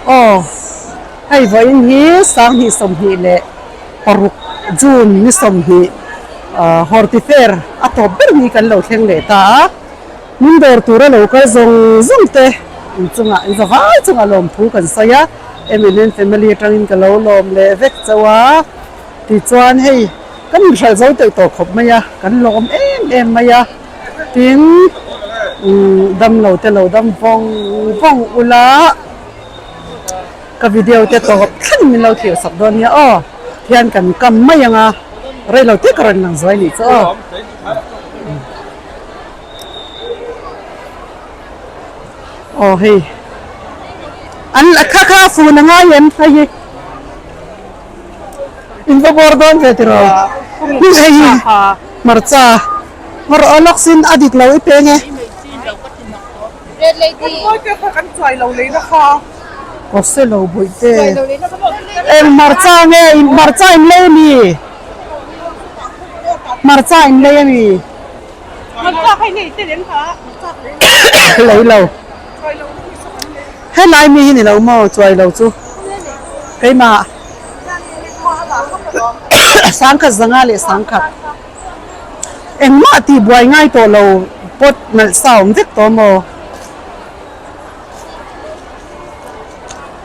Aw hei vawiin hi sanghnih sawmhnih leh paruk June ni sawmhnih ah horti fair a tawp ber ni kan lo thleng leh ta a min dawr tura lo kal zawng zawng te in chungah in zavai chungah lawmthu kan sawi a M and N family atangin ka lo lawm leh vek chauh a tichuan hei kan inhralh zo teuh tawh khawp mai a kan lawm em em mai a. Tin, damlo te lo dam vawng vawng ula, ka video te tawp thleng min lo thlir sak dawn nia aw. Thian kan kam mai ang a, reilo te ka rawn lang zuai nih chu aw. Aw hei, an kha kha fun a ngai em hei hi. In va bawr dawn ve tiraw? Hei hi hmarcha. Hmar aw lawk sin a dik lo i peng e. Aw se lo bawih te. Eng hmarcha nge in hmarcha in lei a mi? Hmarcha in lei a mi? Lei lo. Helai mi hi ni lo maw chuai lo chu keimah sangkhat zanga leh sangkhat. Engmah tih buai ngai tawh lo pawt nalh sa awm vek tawh maw?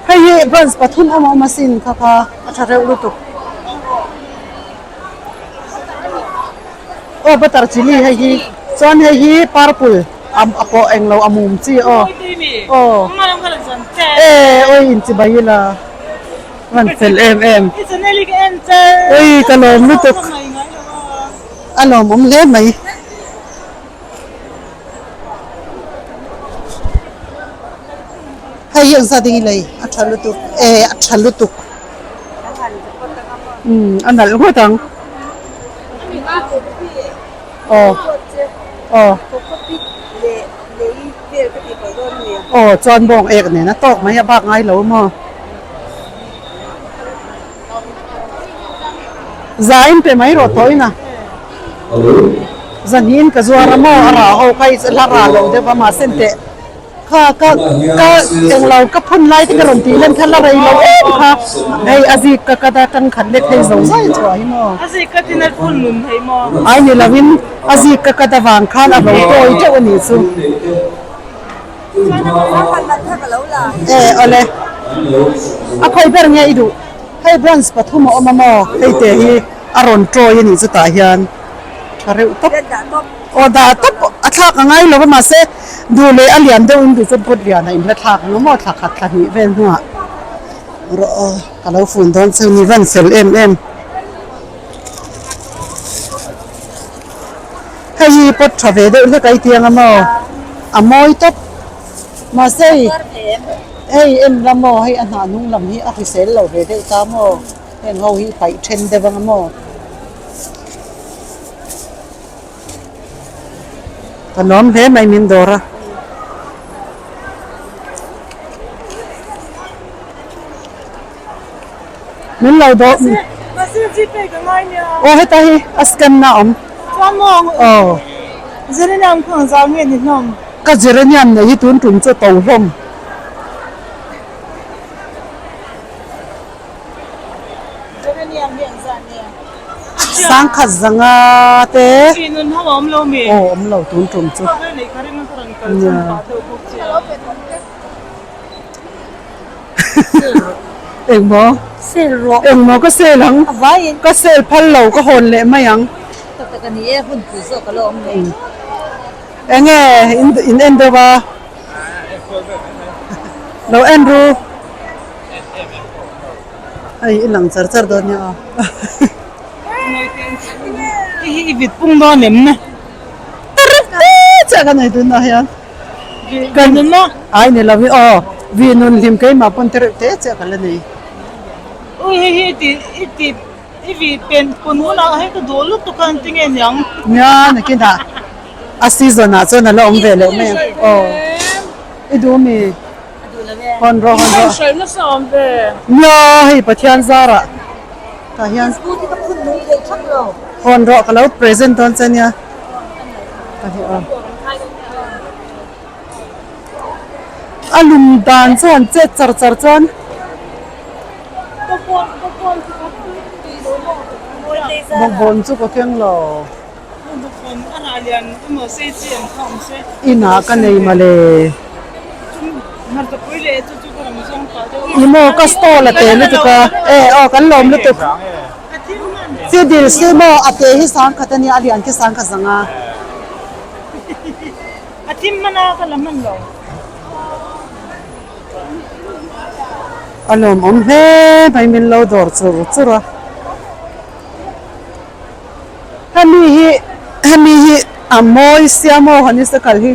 Hei hi branch pathum awm a awm asin kha kha a tha reuh lutuk. Aw butter chilli hei hi chuan hei hi purple a pawh englo a mum chi aw aw e awi inchibai ila. Van fel em em. Ui ka lawm lutuk. A lawmawm hle mai. Hei hi engzat eng i lei a tha lutuk e a tha lutuk. Umm a nalh ngawt ang. Aw aw. Aw chuan bawng ek nen a tawk mai a bak ngai lo maw? Za in pe mai rawh tawh ina zahnihin ka zuar a maw a rah ho kha i la rah lo deuh a mahse teh kha ka ka englo ka phun lai te ka rawn tih len kha la rei lo em kha hei a zik ka cut a tangkhat lek thei zo zai chhuah hi maw ai ni lovin a zik ka cut avang khan a lo tawi teuh a nih chu. E awle a khawi ber nge i duh hei branch pathum a awm a maw hei te hi a rawn tawi a nih chu tah hian tha reuh tawp aw dah tawp a thlak a ngai lo va mahse duh leh a lian deuh in duh chuan pot lian a inla thlak ang a maw thla khat thla hnih vel hnuah rawh aw ka lo fun dawn chu ni van fel em em. Hei hi pot tha ve deuh hlek a i tiang a maw a mawi tawp mahse hei hei en la maw hei a hnah hnung lam hi a hrisel lo ve deuh ta maw heng ho hi paih then deuh ang a maw ka nuam hle mai min dawr a. Min lo dawh. Aw heta hi a scan na awm. Aw. Ka geranium nei hi tun tum chu to hlawm. Sangkhat zanga te. Aw awm lo tun tum chu. Engmaw? Sel rawh. Engmaw ka sel ang? A vaiin. Ka sel phal lo ka hawn leh mai ang. Tak tak a ni e, hun pui zawk a la awm leh. Enge in en deuh a? Lo en ru. Hei i lang char char dawn nia aw. Hei hi i vit pung dawn em ne? Tarek te chiah ka nei tunah hian. Kan ai ni lo hi aw vi nun hlim keimah pawn te reuh te chiah ka la nei. Ui hei hi i i ti i vi pen pawn hunah hei ka duh lutuk a engtin nge niang. Nia nakinah a season ah chuan a la awm ve leh mai ang aw i duh mi hawn rawh hawn rawh. Hraih nasa awm ve. Nia hei Pathian zarah tah hian hawn rawh ka lo present dawn che nia. A lum dan chuan chet char char chuan. Bawkbawn chu ka keng lo. Inah ka nei mawle. Ni maw ka stall a te lutuk a e aw kan lawm lutuk. Fidil si maw a te hi sangkhat a nia a lian khi sangkhat zang a. A lawmawm hle mai min lo dawr chur chur a. Hemi hi hemi hi a mawi sia maw honeysuckle hi.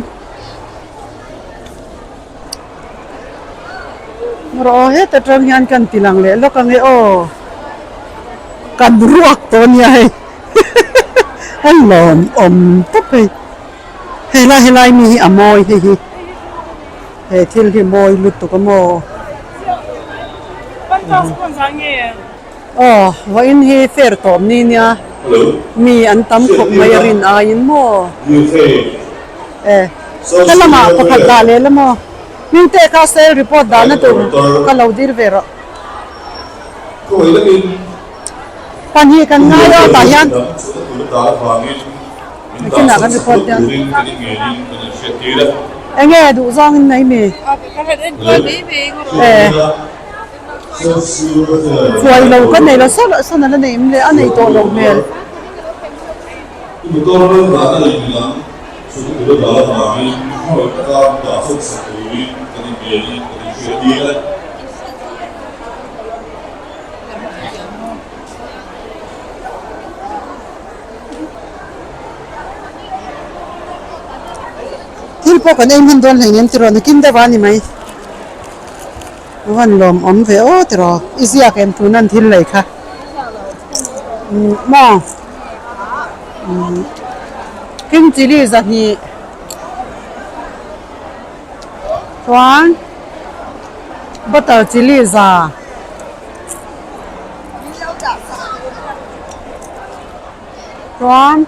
Rawh heta tang hian kan ti lang leh lawk ange aw. Kan ruak tawh ania hei. A lawmawm tawp hei. Hei lai helai mi hi a mawi hei hi. He thil hi mawi lutuk a maw. Aw vawiin hi fair tawp ni nia mi an tam khawp mai a rin aiin maw e ka lamah pakhat dah leh la maw Hmingte kha sale report dahna tur ka lo dir ve rawh pahnih kan ngai a tah hian kinah kan report hian enge duh zawngin mai mi e. Fuai lo ka nei lo sawn sawn a la nei em le a nei tawh lo hmel. Thil pawh kan ei hman dawn hleinem tiraw nakin deuh a ni mai. A van lawm awm ve aw tiraw i ziak em tuna an thil lei kha umm maw umm king chilli zahnih chuan butter chilli za chuan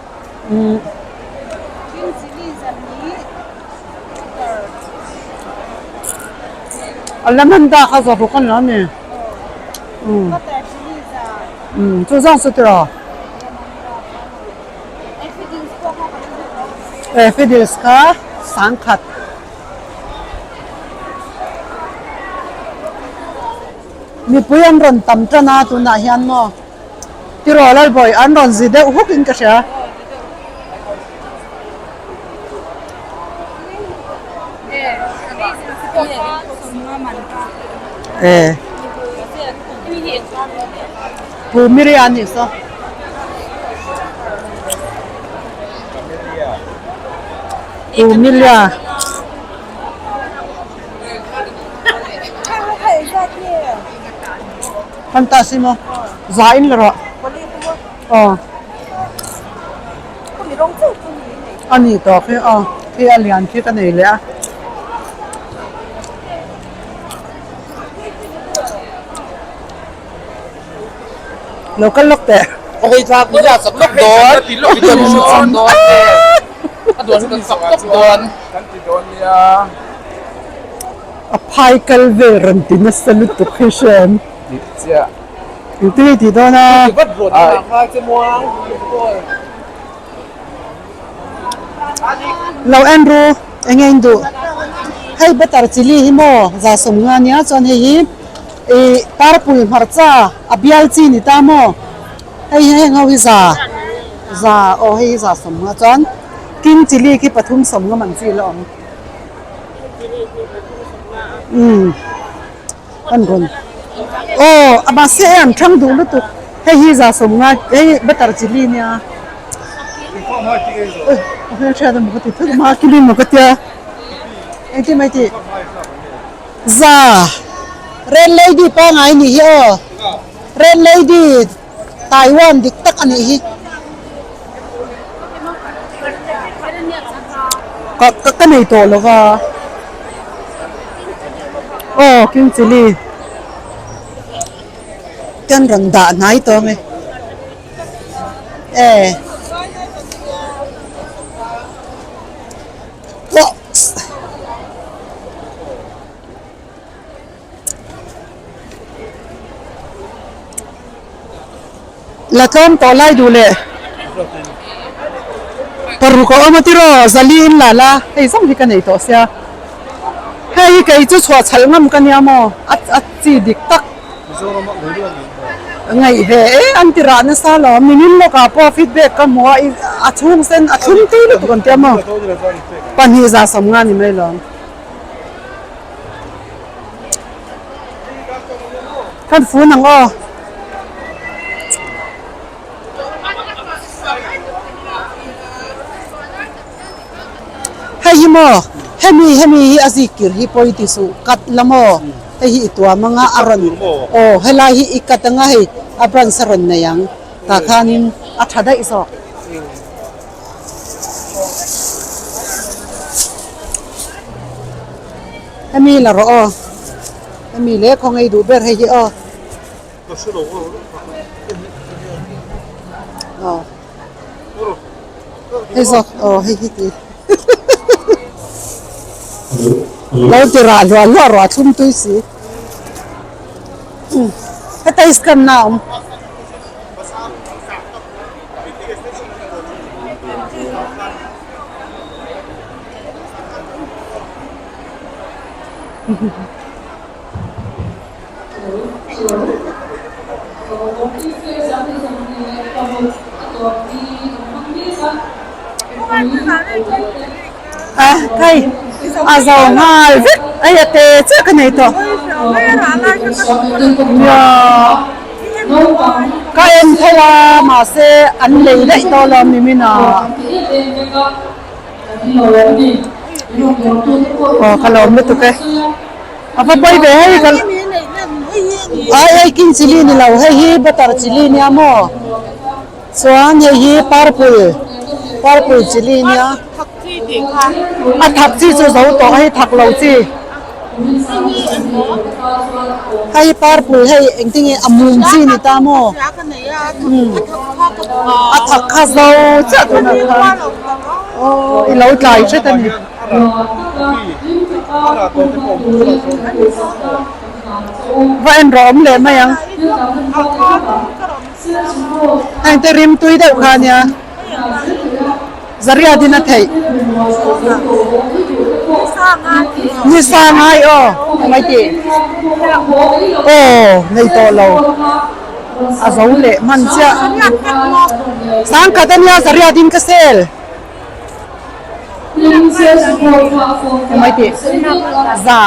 umm. A lam an dah kha zawh ruk a ni a ni umm umm chu zawng chu tiraw e fiddles kha sangkhat mipui an rawn tam tan a tunah hian maw tiraw Lalbawi an rawn zi deuh huk in ka hria. E Pu Miria a nih saw. Pu Miria. Fantasy maw? Za in la rawh. Aw. A ni tawh khi aw khi a lian khi ka nei leh a. Lo kal lawk teh. Hei thla pui a sak lawk dawn. Kan dawn A duan kan sak lawk dawn. Kan ti dawn nia. A phai kal vel rawn ti nasa lutuk hi hriam. Dik chiah. Engtin i tih dawn a? Vat rawt a kha che muang. Lo en ru enge in duh hei butter chilli hi maw za sawm nga nia chuan hei hi ih parpui hmarcha a bial chi ni ta maw hei hi heng ho hi za za aw hei hi za sawm nga chuan king chilli khi pathum sawm nga man chi la awm umm. An rawn aw a mahse hei an thang duh lutuk hei hi za sawm ngai hei butter chilli nia ui a hmelhriat emaw ka ti thut a kilin maw ka tia engtin mai tih za red lady pangai nih hi aw red lady Taiwan dik tak a nih hi ka ka nei tawh lo va aw king chilli te an rawn dah hnai tawh ang e e La tlawm tawh lai duh leh paruk a awm a tiraw zali in la la hei zawng hi ka nei tawh sia hei hi kei chu chhuah chhalh ngam ka nia maw a a chi dik tak ngaih ve e an ti rah nasa lo nimin lawkah pawh feedback ka hmu a a chhung sen a thlum tui lutuk an tia maw pahnih za sawmnga ni mai lawm. Kan fun ang aw. Hei hi maw hemi hemi hi a zik kir hi pawi ti suh cut la maw hei hi i tuam anga a rawn aw helai hi i cut anga hei a branch a rawn nei ang tah khanin a tha daih zawk. Hemi la rawh aw hemi leh khaw ngei duh ber hei hi aw aw hei zawk aw hei hi ti lo ti rah hluah hluah ruah thlum tui si heta hi scan na a awm. A hei a zo nghal vek hei a te chiah ka nei tawh nia ka en tho a mahse an lei daih tawh lo nimin ah. Aw ka lawm lutuk e a va pawi ve hei ka ai hei king chilli ni lo hei hi butter chilli nia maw chuan hei hi purple purple chilli nia a thak chi chu zo tawh hei thak lo chi hei purple hei engtin nge a mum chi ni ta maw a thak kha zo chiah tunah khan aw i lo tlai hret a ni. Va en rawh awm leh mai ang heng te rim tui deuh kha ania Zaria din a theih ni sa ngai aw mai tih aw nei tawh lo a zo leh hman chiah sangkhat ania Zaria din ka sel. Mai tih za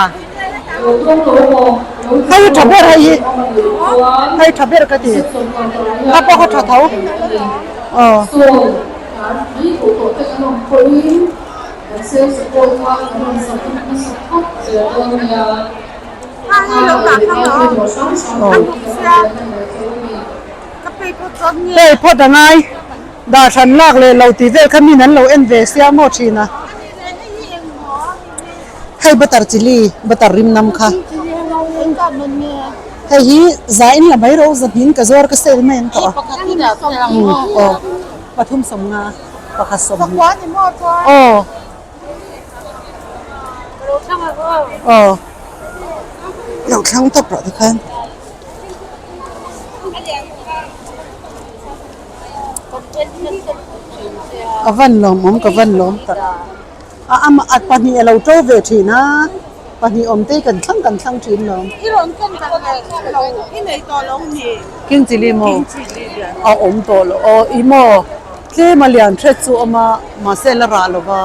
hei tha ber hei hi hei tha ber ka ti a pawh kha tha tho aw. Hei phawt a ngai. Dah hran lak leh lo tih vel kha min an lo en ve sia maw thin a. Hei butter chilli butter rim nam kha. Hei hi za in la mai ro za hnin ka zuar ka sale mai an tawh a. Aw pathum sawmnga pakhat sawmhnih. Aw. Aw lo thlang tawp rawh tikhan. A van lawm awm ka van lawm tak a ama a pahnih a lo to ve thin a pahnih awm te hi kan thlang kan thlang thin lo king chilli maw a awm tawh lo aw i maw tlem a lian hret chu a awm a mahse a la rah lo va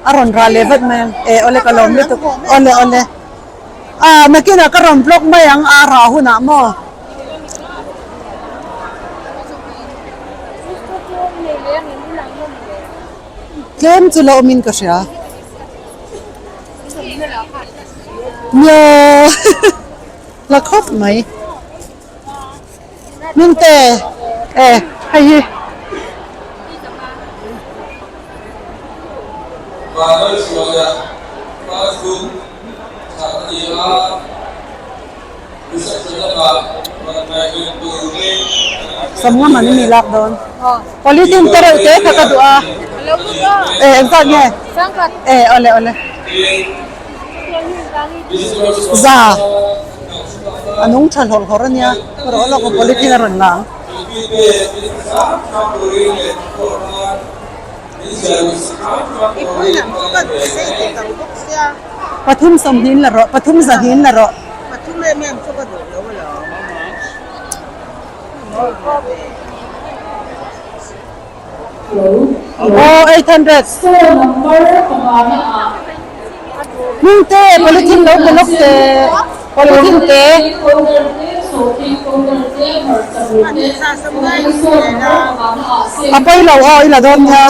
a rawn rah leh vat mai ang e awle ka lawm lutuk awle awle a nakinah ka rawn vlog mai ang a rah hunah maw. Tlem chu la awmin ka hria. Nia la khawp mai. Hmingte e hei hi. Sawmnga man mi lak dawn. Polythene te reuh te kha ka duh a. E engzat nge? E awle awle. Za. A nung tha hlawrh hlawrh a nia. Ka rawh lawk a polythene a rawn lang. Pathum sawmhnih la rawh, pathum zahnih la rawh. Aw 800. Hming te polythene lo pe lawk te polythene te. A pawi lo aw i la dawn nia.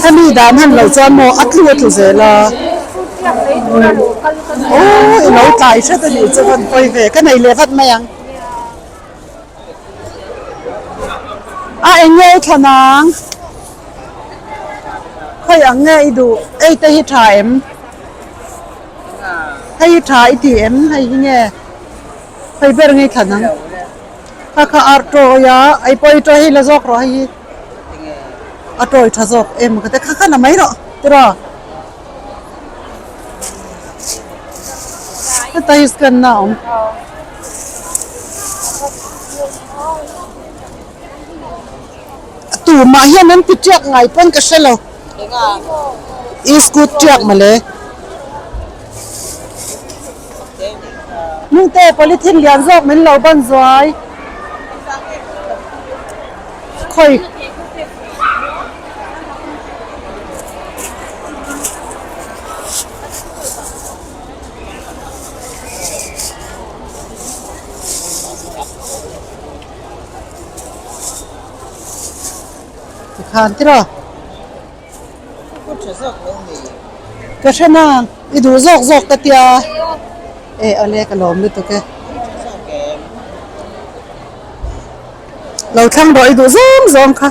Hemi dan han lo chuan maw a tlu a tlu zel a. Aw i lo tlai hret a nih chu van pawi ve ka nei leh vat mai ang. A eng nge i thlan ang? Khawi ang nge i duh? Ei te hi tha em? Hei hi tha i ti em? Hei hi nge? Khawi ber nge i thlan ang? Kha kha ar tawi a, ei pawh i tawi hei la zawk rawh hei hi. A tawi tha zawk em ka ti kha kha la mai rawh tiraw. Heta hi scan na a awm. Tumah hian an ti tiak ngai pawn ka hre lo. I scoot tiak mawle. Hmingte polythene lian zawk min lo ban zuai. Khawi. Tikhan tiraw. Ka hre nang i duh zawk zawk ka tia e awle ka lawm lutuk e lo thlang rawh i duh zawng zawng kha.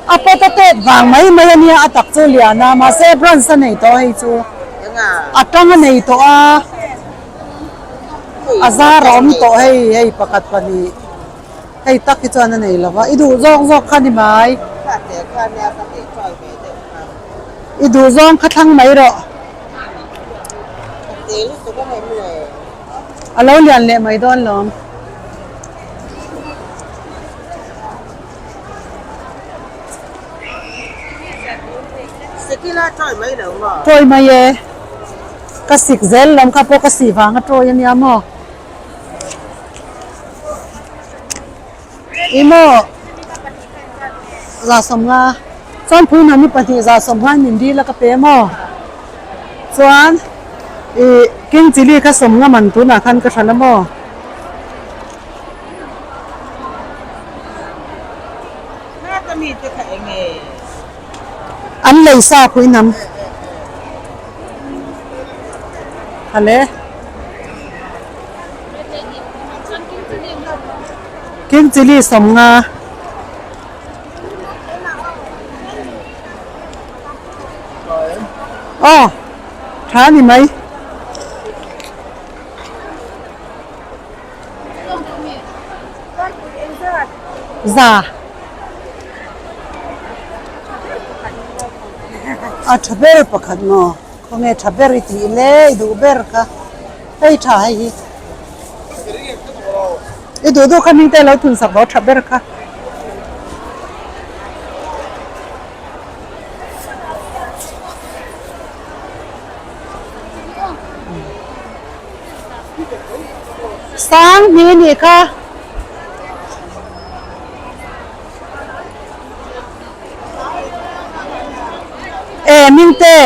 A pot a tet vang mai mai a nia a tak chu lian a mahse branch a nei tawh hei chu a tang a nei tawh a a zar a awm tawh hei hei pakhat pahnih. Hei tak hi chuan a nei lo va, i duh zawng zawk kha ni mai. I duh zawng kha thlang mai rawh. A lo lian leh mai dawn lawm. Tawi mai e. Ka sik zel lam kha pawh ka sih vang a tawi a nia maw. Emaw 150 chuan phui hna ni pahnih 150 in min dil a ka pe maw chuan ih king chilli kha 50 man tunah khan ka hran a maw. An lei sa pui hnam hale. King chilli 50. Aw tha a ni mai. Za. A tha ber pakhat maw? Khawnge tha ber i tih le i duh ber kha. Hei tha hei hi. I duh duh kha hming te lo thun sak rawh tha ber kha. Sang hnih nih kha. E Mingte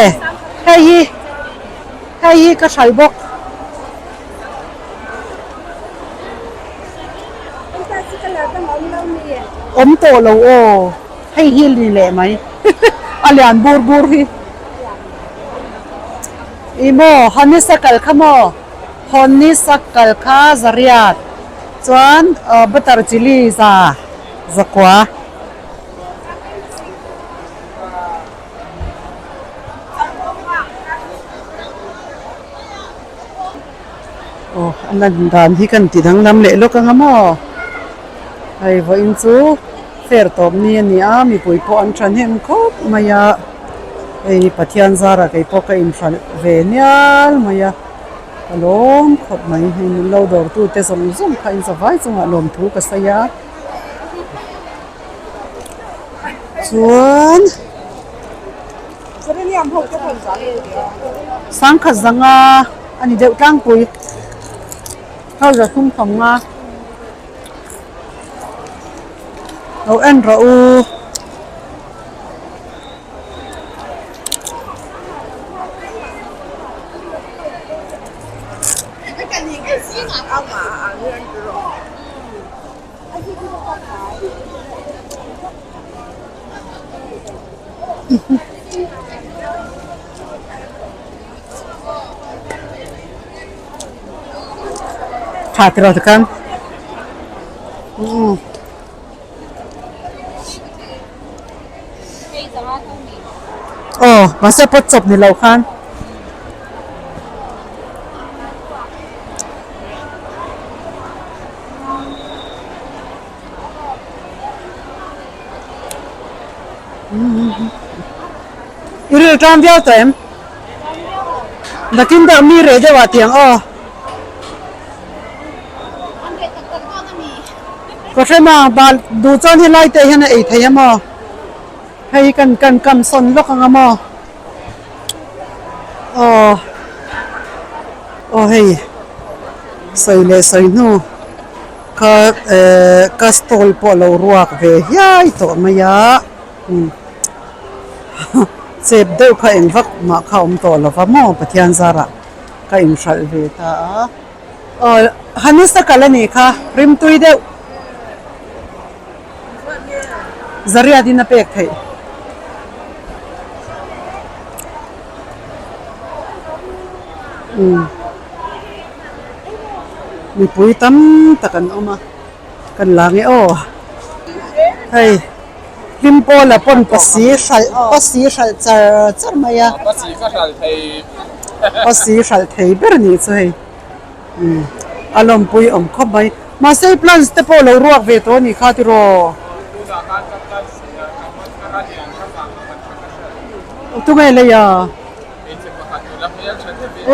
hei hi hei hi ka hrai bawk. Awm tawh lo aw hei hi ni leh mai a lian bur bur hi. Ih maw honeysuckle kha maw honeysuckle kha zariat chuan butter chilli za. Zakua. Aw a lan dan hi kan ti danglam leh lawk anga maw hei vawiin chu fair tawp ni a ni a mipui pawh an thahnem khawp mai a hei Pathian zara kei pawh ka inhralh ve nial mai a ka lawm khawp mai hei min lo dawr tu te zawng zawng kha in zavai chungah lawmthu ka sawi a chuan. Sangkhat zanga a ni deuh tlangpui hau za thum thawm nga lo en rawh u. Tha tiraw tikhan umm aw mahse pawt chawp ni lo khan. I ril tan viau tawh em? Nakin deuh mi reh deuh ah tiang aw. Ka hre ma bal duh chuan helai te hian a ei thei a maw? Hei kan kan kam sawn lawk ang a maw? Aw aw hei sawi leh sawi hnu kha ehh ka stall pawh a lo ruak ve hiai tawh mai a umm chep deuh kha eng vak mah kha a awm tawh lo va maw Pathian zarah ka inhralh ve ta a aw Hanisa kal a nih kha rimtui deuh. Zariat in a pek theih. Umm mipui tam tak an awm a kan la nge aw hei hlim pawla pawn pasi hralh pasi hralh char char mai a pasi hralh thei ber a nih chu hei. Umm a lawmpui awm khawp mai. Mahse i plants te pawh lo ruak ve tawh a nih kha tiraw? Tunge lei a?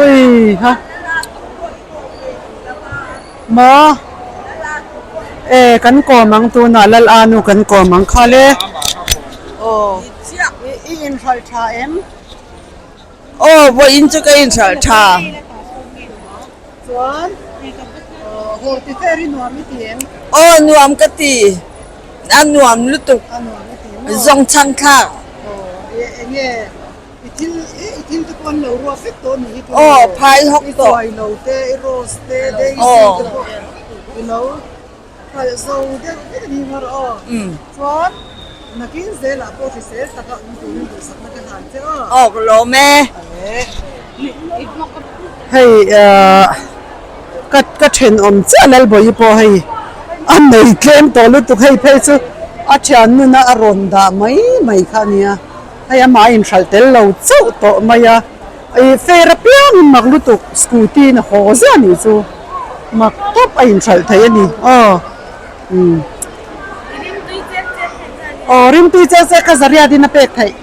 Ui ha Maw e kan kawm ang tunah Lal Anu kan kawm ang kha le. Aw i inhralh tha em? Aw vawiin chu ka inhralh tha. Chuan haw ti fer hi nuam i ti em? Aw nuam ka ti. A nuam lutuk. A nuam i ti maw? Zawng chhang thlak. Aw enge i thil i thil te pawh an lo ruak vek tawh ni hi tu? Aw phai hawk tawh. I chuai lo te, i rose te, daisy te pawh i lo. Khalh zo deuh vek a ni mar aw. Chuan nakin zelah pawh hrisel taka awm turin duhsakna ka hlan che aw. Aw ka lawm e. Hei ka ka thenawm chiah Lalbawi pawh hei a nei tlem tawh lutuk hei phei chu a thian nuna a rawn dah mai mai kha a nia hei amah a inhralh tel lo chauh tawh mai a. Ih fair apiangin mak lutuk scooty in a haw ziah a nih chu mak tawp a inhralh thei a ni aw umm aw rimtui chek chek kha zariat in a pek theih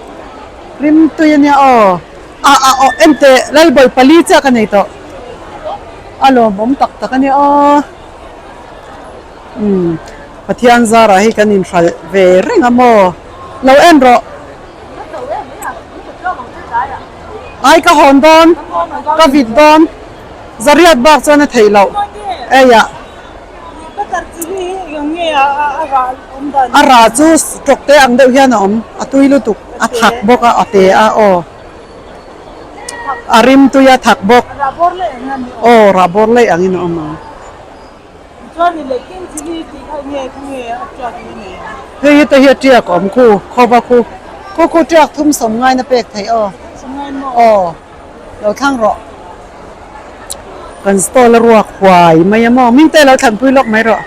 rimtui a nia aw ah ah aw enteh lalbawi pali chiah ka nei tawh a lawmawm tak tak a nia aw umm Pathian zarah hi kan inhralh ve reng a maw lo en rawh. Ai ka hawn dawn, ka vit dawn, zariat bak chuan a theih loh eiah. A rah chu tawk te ang deuh hian a awm, a tui lutuk, a thak bawk a, a te a aw. A rim tui a thak bawk, aw rah bawr laih angin a awm ang. Hei hi te hi a tiak awm khu khawp a khu khu khu tiak thum sawm ngaina pek theih aw aw lo thlang rawh kan stall a ruak huai mai a maw mingte lo thlanpui lawk mai rawh.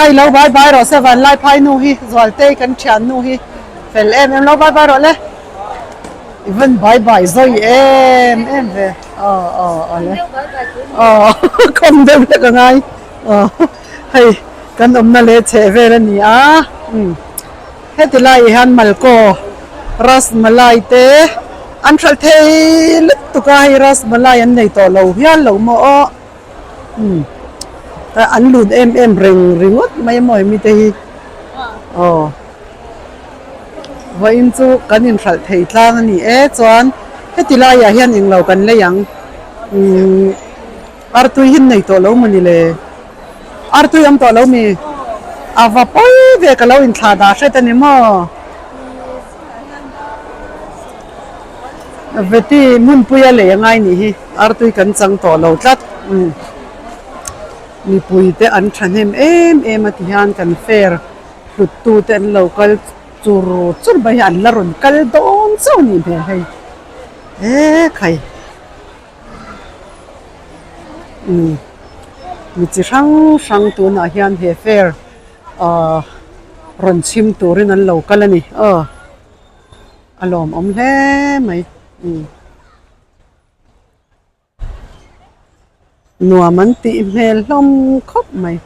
Khai lo bai bai rawh se vanlai phai nu hi Zualtei kan thian nu hi fel em em lo bai bai rawh le. I van bai bai zawi em em ve aw aw awle aw khawm deuh hlek a ngai aw hei kan awmna leh chheh vel a ni a umm heti laiah hian malkaw ras malai te an hralh thei lutuk a hei ras malai an nei tawh lo hial lo maw aw umm an lut em em reng ringawt mai a maw hemi te hi aw. Vawiin chu kan inhralh thei tlang a ni e chuan heti laiah hian englo kan lei ang umm artui hi an nei tawh lo mawni le artui awm tawh lo mi a va pawi ve ka lo inthlah dah hret a ni maw veti hmunpuia lei a ngai nih hi artui kan chang tawh lo tlat umm mipui te an thahnem em em a ti hian kan fair. Hluttute an lo kal chur chur mai hi an la rawn kal dawn chauh a nih hmel hei e khai umm mi chi hrang hrang tunah hian he fair ahh rawn chhim turin an lo kal a ni aw a lawmawm hle mai umm. Nuam an tih hmel hlawm khawp mai.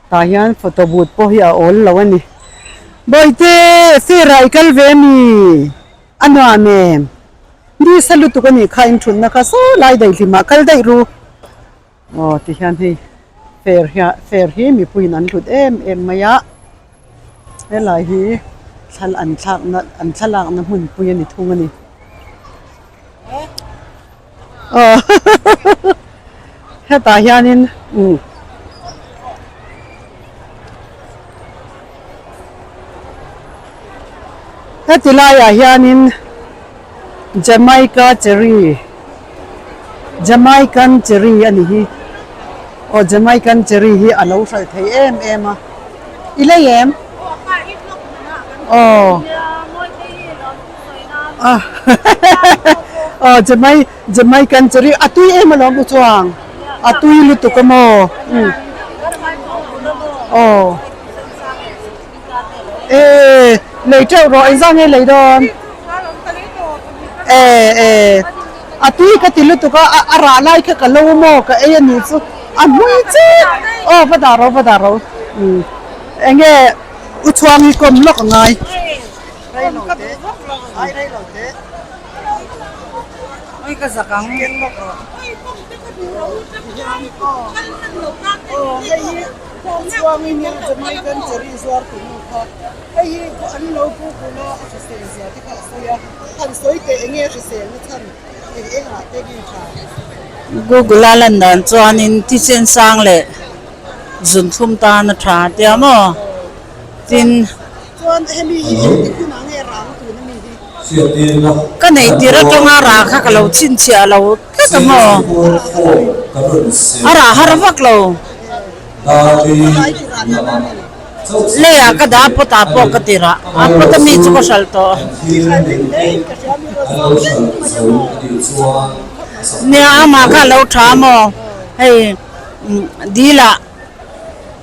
Tah hian photo booth pawh hi a awl lo a ni. Bawihte sir ah i kal ve mi? A nuam em? Nisa lutuk a nih kha in thutna kha saw lai daihlim ah kal daih ru. Aw ti hian hei fair hian fair hi mipuiin an hlut em em mai a helai hi thla an thlakna an thlalakna hmunpui a ni thung a ni aw hetah hianin umm heti laiah hianin. Jamaica cherry Jamaican cherry a ni hi aw Jamaican cherry hi a lo hralh thei em em a i lei em aw aw Jamai Jamaican cherry a tui em alawm u chuang a tui lutuk a maw umm aw. E lei teuh rawh engzah nge lei dawn e e a tui ka ti lutuk a a rah lai kha ka lo maw ka ei a nih chu a hmui chiah aw va dah ro va dah ro umm enge u chhuang hi kawm lawk a ngai Chuangin hi Jamaican cherry zuar tu nu kha hei hi an lo pu bul a a hrisel zia te kha a sawi a, han sawi teh enge a hrisel na chhan eng engah te nge tha? Google a lan dan chuanin thisen sang leh zunthlum tan a tha tia maw? Tin. Chuan hemi hi engti hunah nge rang tun ami hi? Ka nei tir atanga rah kha ka lo chhinchhiah lo tlat a maw? A rah har vak lo. Leiah ka dah pawt ah pawh ka ti rah. A pawt ami chu ka hralh tawh. Nia amah kha a lo tha maw? Hei dil ah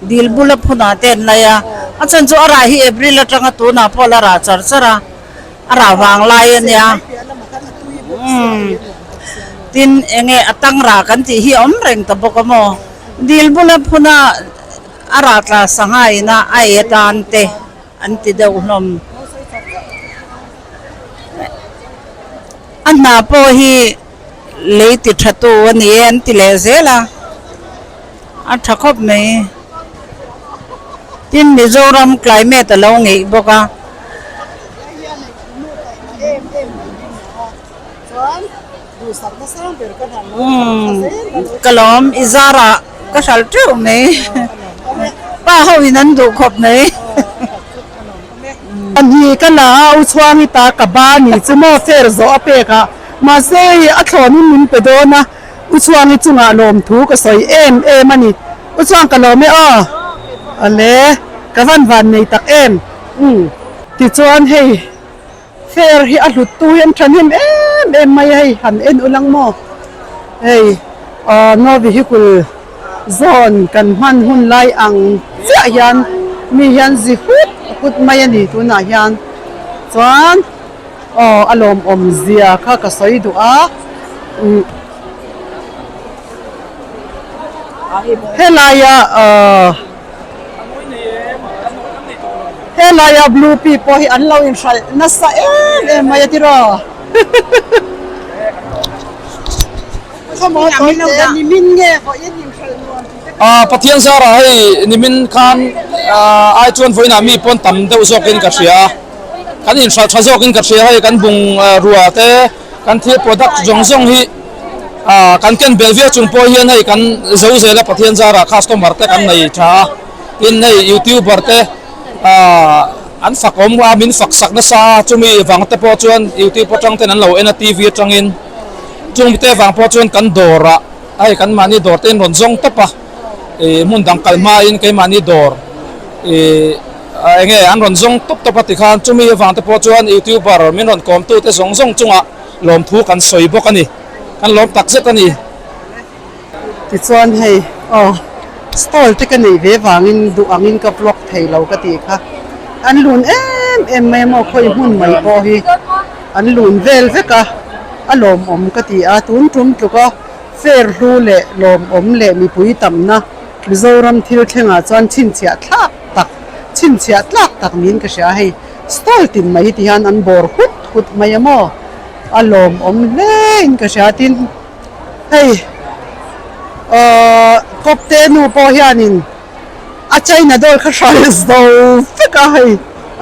dil bula phunah te an lai a. A chhan chu a rah hi April atanga tunah pawh a la rah char char a. A rah vang lai a nia. Umm tin enge a tang rah kan tih hi a awm reng ta bawk a maw? Dil bula phuna a rah tla sangha ina a e tan te an ti deuh hlawm. A hna pawh hi lei ti tha tu a ni e an ti leh zel a, a tha khawp mai. Tin Mizoram climate a lo ngeih bawk a. Umm ka lawm i zarah ka hralh teuh mai pa ho in an duh khawp mai. Pahnih ka la a u chhuangi ta ka ba ni chu maw fair zawh a pek a mahse hei a thlawn in min pe dawn a u chhuangi chungah lawmthu ka sawi em em a ni u chuan ka lawm e aw awle ka van van nei tak em umm tichuan hei. Fair hi a hlut tu hi an thahnem em em mai a hei han en ulang maw hei ahh no vehicle. Zawn kan hman hun lai ang chiah hian mi hian zi hut hut mai a ni tunah hian chuan aw a lawmawm zia kha ka sawi duh a umm helaia ahh helaia blue pea pawh hi an lo inhralh nasa em em mai a tiraw. Pathian zarah hei nimin khan ai chuan vawiinah mi pawn tam deuh zawkin ka hria a, kan inhralh tha zawkin ka hria hei kan bung rua te kan thil product zawng zawng hi kan ken bel viau chung pawh hian hei kan zo zel a Pathian zarah customer te kan nei tha a, tin hei youtuber te an fak awm a min fak sak nasa a chumi vang te pawh chuan youtube atang ten an lo en a T V atangin. Chung te vang pawh chuan kan dawrah hei kan mahni dawr te in rawn zawng tawp a, ih hmun dang kal hmain keimahni dawr ih eng nge an rawn zawng tawp tawp a tikhan chumi avang te pawh chuan youtuber min rawn kawm tu te zawng zawng chungah lawmthu kan sawi bawk a ni, kan lawm tak zet a ni. Tichuan hei aw stall te ka neih ve vangin duh angin ka vlog thei lo ka tih kha an lun em em mai a maw khawi hmun mai pawh hi an lun vel vek a a lawmawm ka ti a tun tum tluk a fair hlu leh lawmawm leh mipui tamna Mizoram thil thlengah chuan chhinchhiah thlak tak chhinchhiah tlak tak niin ka hria a hei stall tin mai hi ti hian an bawr hut hut mai a maw a lawmawm hle in ka hria tin. Hei ahh kawpte nu pawh hianin a china dawr kha hral zo vek a hei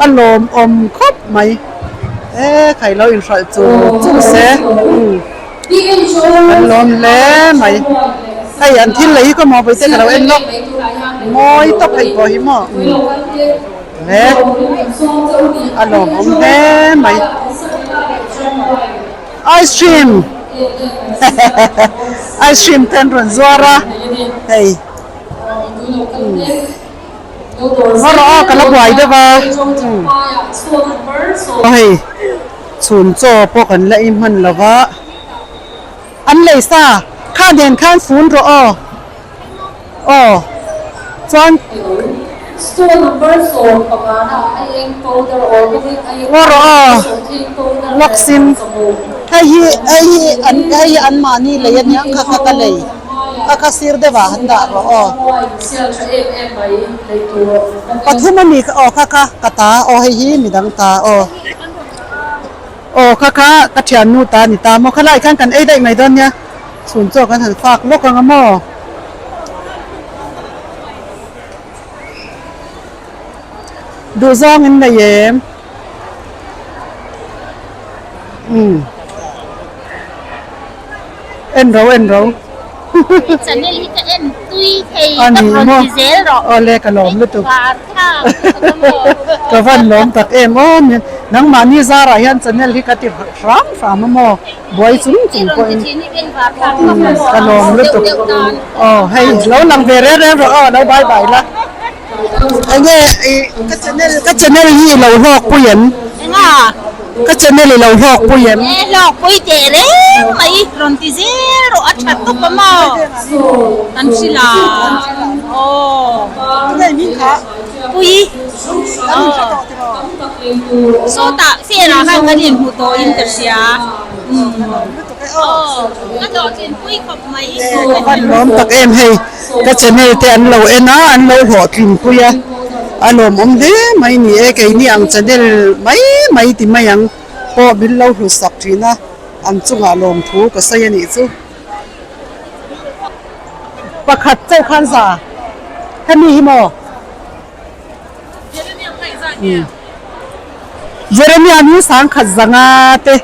a lawmawm khawp mai e khai lo inhralh chu chu se an lawm hle mai hei an thil lei hi ka maw vawi te ka lo en lawk mawi tawp hei pawh hi maw le a lawmawm hle mai. Ice cream ice cream te an rawn zuar a hei haw rawh aw ka la buai deuh a hei chhun chaw pawh kan la ei hman lo va an lei sa kha nen khan fun rawh aw. Aw chuan Ngaw rawh aw Laksim hei hi hei hi an hei hi an mahni lei ania kha kha ka lei kha kha sir deuh ah han dah rawh aw pathum a ni kha aw kha kha ka ta aw hei hi midang ta aw aw kha kha ka thiannu ta a ni ta maw khalai khan kan ei daih mai dawn nia. Chhun chaw kan han fak lawk ang a maw? Duhzawng in nei em? Umm. En ro en ro. Channel hi ka en tui thei ka rawn ti zel rawh. Awle ka lawm lutuk. Ka van lawm tak em aw. Nangmahni zarah hian channel hi ka ti hram hram a maw? Buai chung chung pawhin ka lawm lutuk aw hei lo lang ve reng reng rawh aw lo bye bye la enge i ka channel ka channel hi i lo hlawk pui em ka channel i lo hlawk pui em e hlawk pui teh reng mai rawn ti zel rawh a tha tawp a maw kan hrilh a aw pui Sawtah fair ah khan kan inhmu tawh in ka hria. Aw, ka hlawhtlin pui khawp mai. Ka van lawm tak em hei, ka channel te an lo en a, an lo hlawhtlin pui a, a lawmawm hle mai ni e, keini ang channel mai mai ti mai ang pawh min lo hlu sak thin a, an chungah lawmthu ka sawi a nih chu. Pakhat chauh khan za, hemi hi maw? Jeremia hi sangkhat zanga te.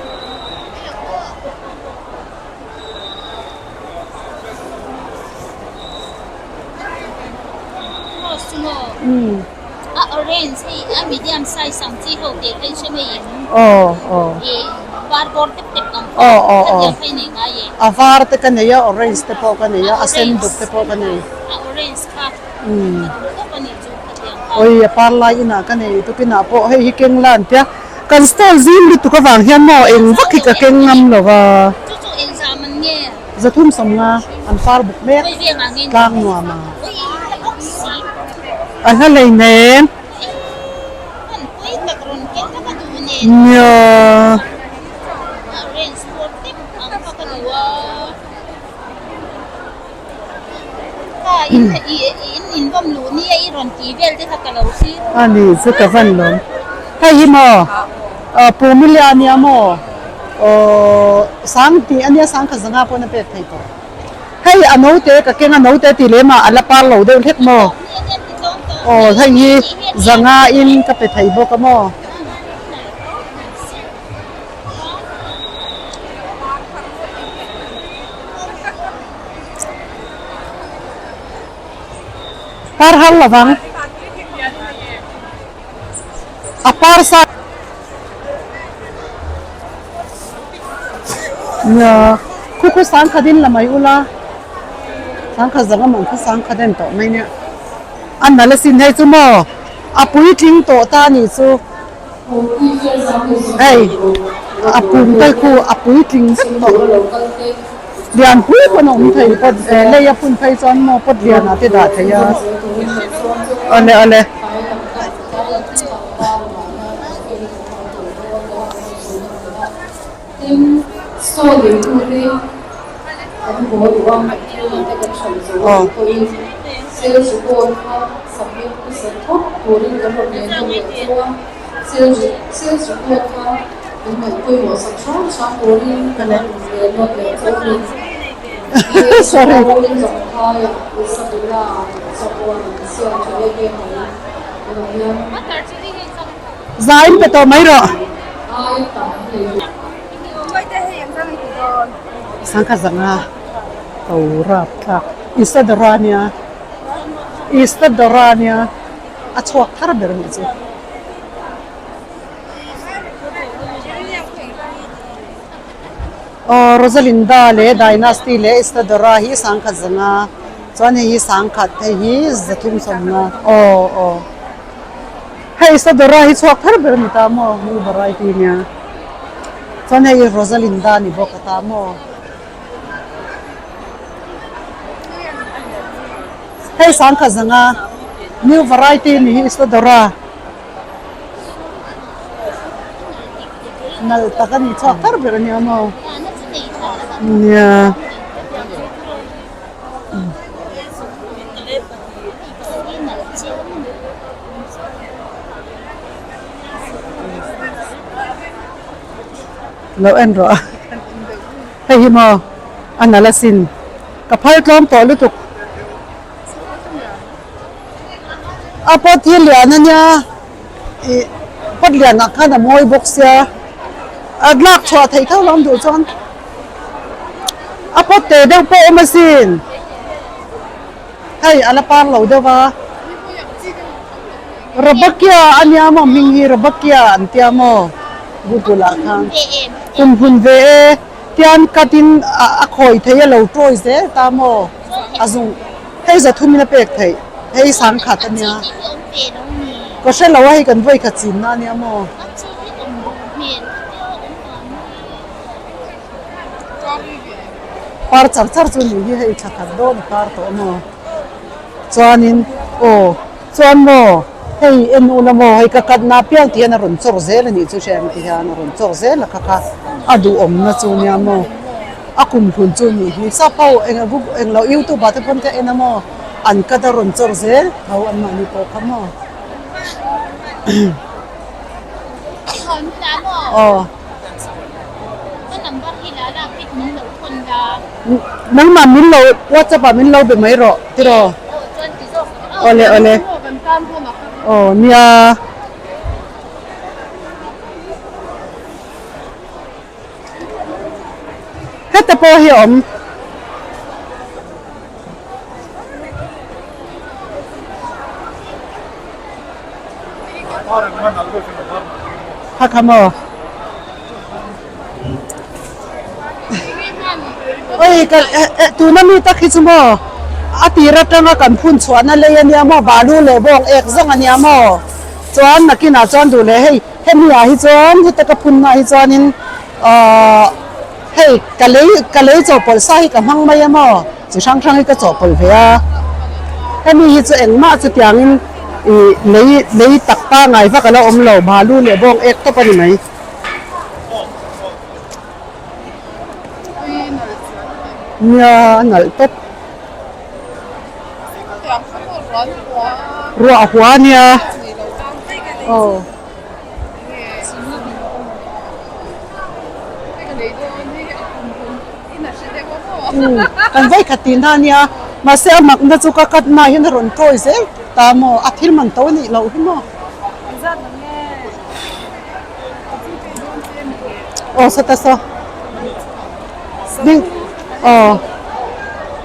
A orange hei a medium size ang chi ho teh kha in hre mai em? Aw aw. E var bawr tep tep ang kha. Aw aw aw. Khatiang kha i nei ngai e. A var te ka nei a, orange te pawh ka nei a, a sen duk te pawh ka nei. A orange kha. Oi a par lai inah ka nei tuk inah pawh hei hi keng la an tia kan stall zim lutuk avang hian maw eng vak hi ka keng ngam lo va. Zathum sawmnga an par buk mek tlang nuam a. A hla lei nen. Nia. A ni chu ka van lawm. Hei hi maw Pumilia ania maw aww Sangti ania Sangkhat zanga pawn a pek thei tawh. Hei a note ka keng a note tih lem ah a la par lo deuh hlek maw? Aw hei hi zanga in ka pe thei bawk a maw? Par har lovang a par sa. Nia, khu khu sangkhat in la mai ula, sangkhat zanga man kha sangkhat en tawh mai nia. A nal asin hei chu maw, a puitling tawh ta anih chu. Hei, a pum te khu a puitling vek tawh. Lian pui pawn a awm thei pot lei a phun phei chuan maw pot lianah te dah thei a. Awle awle. Tin, stall neitute kan haw duh a, thilmante kan hran zo a nih pawhin sales report kha submit hmasa phawt turin kan rawn len nawn leh chu a, sales report kha kan ngaih pawimawh sak hram hram turin kan rawn len nawn leh chu a ni. Sorry. Zangkhaiah Isabella chuan siam tha em em mai tunah hian. Zain pe tawh mai rawh. Sangkhat zanga to rap thlak Isadora ania Isadora ania a chhuak thar ber anih chu. Aw Rosalinda leh Dynasty leh Isadora hi sangkhat zanga chuan hei hi sangkhat hei hi zathum sawmna aw aw. Hei Isadora hi chhuak thar ber a ni ta maw new variety nia chuan hei Rosalinda ni bawk a ta maw hei sangkhat zanga new variety ni hi Isadora nalh tak a ni chhuak thar ber a nia maw nia. Lo en rawh a hei hi maw a nalh asin ka phal tlawm tawh lutuk a pot hi lian ania ih pot lian ah khan a mawi bawk sia a lak chhuah theih tho lo ang duh chuan a pot te deuh pawh a awm asin. Hei a la par lo deuh a. Rabakia a nia maw hming hi Rabakia an tia maw Google ah khan kum hun ve e tian cut in a khawi thei a lo tawi zel ta maw a zung hei zathum in a pek theih hei sangkhat a nia ka hre lo a hei kan vawi khat chin na a nia maw. Par char char chu nih hi hei thla khat dawn a par tawh a maw chuanin aw chuan maw hei en ula maw hei ka kat na piang ti hian a rawn chawr zel a nih chu hriat ang ti hian a rawn chawr zel a kha kha a duhawmna chu nia maw a kum hlun chu nih hi sap ho eng eng lo youtube ah te pawn ka en a maw an kat a rawn chawr zel tho an mahni pawh kha maw aw. Nangmah min lo WhatsApp ah min lo be mai rawh tiraw? Awle awle aw nia. Heta pawh hi a awm. Kha kha maw? Oi ka tuna mi tak hi chu maw a tir atanga kan phun chhuahna lei ania maw balu leh bawng ek zawng ania maw chuan nakinah chuan duh leh hei hemi ah hi chuan heta ka phunna ah hi chuanin ahh. Hei ka lei ka lei chawhpawlh sa hi ka hmang mai a maw chi hrang hrang hi ka chawhpawlh ve a hemi hi chu engmah chutiangin ih lei lei tak pangai vak a la awm lo balu leh bawng ek tawp a ni mai. Nia a nalh tawp. Ruah hua a nia aw. Kan vawi khat tih na ania mahse a makna chu ka cut na hian a rawn tawi zel ta maw a thil man to anih loh hi maw aw sawta saw hming aw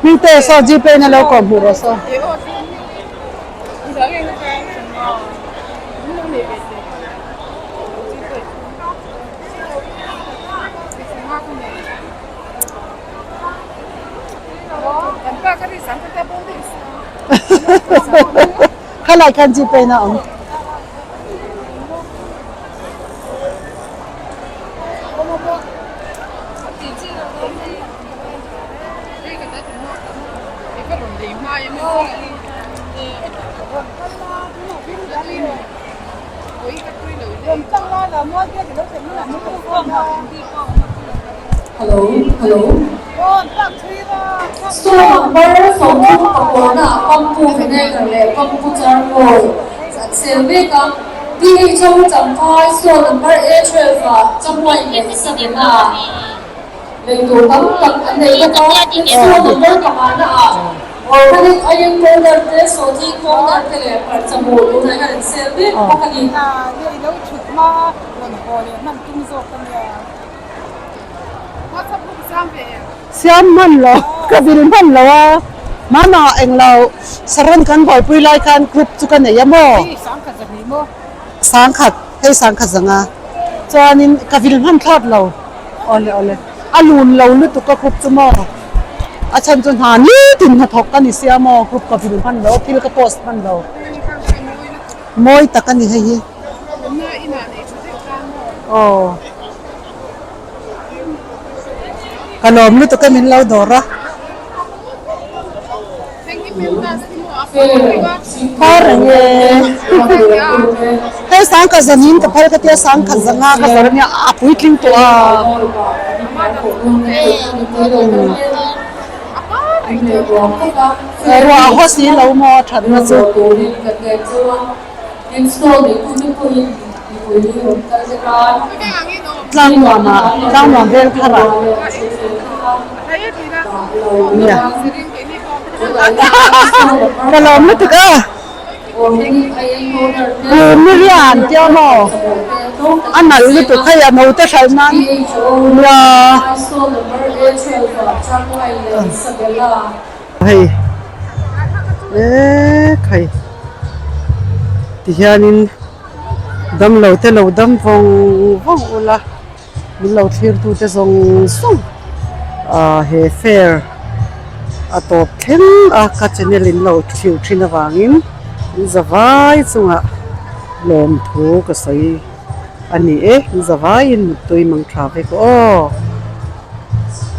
hmingte saw gpay na lo kawm hmuh rawh saw. Khalai khan gpay na awm. Hello hello Store number 39 pump vinegar leh pump charcoal an sel mek a DHO Champhai store number A12 ah Chamuai leh Sabina Lei tur tam tak an nei bawk a, store number pangana ah organic aieng powder te, sawhthing powder te leh hmarcha hmuh tunah hian an sel mek bawk a ni. Siam hman lo, ka vil hman lo a, hmanah englo saron kan buaipui lai khan group chu ka nei a maw? Sangkhat, hei sangkhat zanga chuanin ka vil hman thlawt lo. Awle awle, a lun lo lutuk a group chu maw? A chhan chu hna nitin hnathawk ka ni sia maw group ka vil hman lo, thil ka post hman lo. Mawi tak a ni hei hi. Aw. Ka lawm lutuk e min lo dawr a. Phar reng e. Hei sangkhat zanin ka phal ka tia sangkhat zanga ka zawrh ania a puitling tawh a. Ruah a haw si lo maw a thatna chu. Tlangnuamah Tlangnuam vel tharah nia ka lawm lutuk a Miriam tia maw a nalh lutuk hei a naute hralh nan nia Hei mek hei tihianin damlo te lo dam vawng vawng ula min lo thlir tu te zawng zawng ah he fair a tawp thleng a ka channel in lo thlir thin avangin in zavai chungah lawmthu ka sawi a ni e in zavaiin muttui mang tha vek aw.